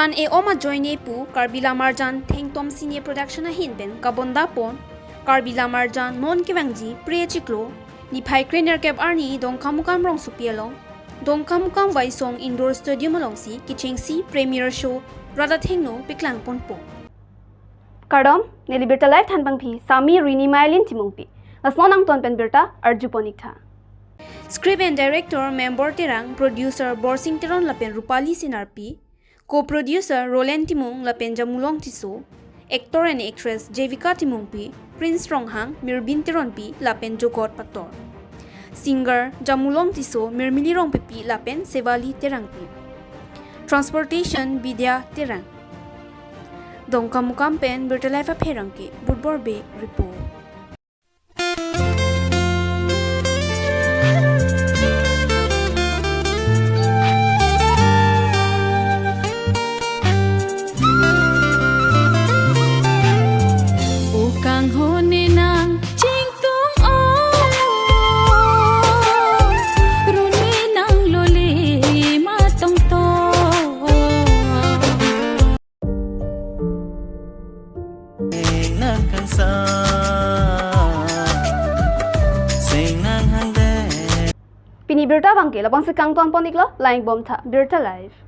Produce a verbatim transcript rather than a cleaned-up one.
An e-om ajoine pu Karbi Lamarjan Thengtom Cine Production ahin pen kabonda pon Karbi Lamarjan non kevangji Pre Chiklo niphai krenerkep arni Dongkamukam rongsopi along Dongkamukam Waisong Indoor Stadium alongsi kechengsi premiere show rat athengno paklang ponpo. Kardom, neli Birta Live thanpangphi Sami Rini Mailin Timungpi. Lasnon angton pen birta arju pon-ik tha. Script and director Membor Terang, producer Borsing Teron lapen Rupali Senarpi, co-producer Roland Timung lapen Jamulong Tisso, actor and actress Jevika Timungpi, Prince Ronghang, Mirbin Teronpi lapen Jogot Pator. Singer Jamulong Tisso, Mirmili Rongpipi lapen Sevali Terangpi. Transportation Bidya Terang. Dongkamukam pen Birta Live apherangke Budbor Bey report. O kanghon ne nangchingtung o, ru ne nanglole ma tongtong. Nang kangsa seng nang hangde. Pini birta abangke labangsi kangton pon-iklo, lang-ik bom tha Birta Live.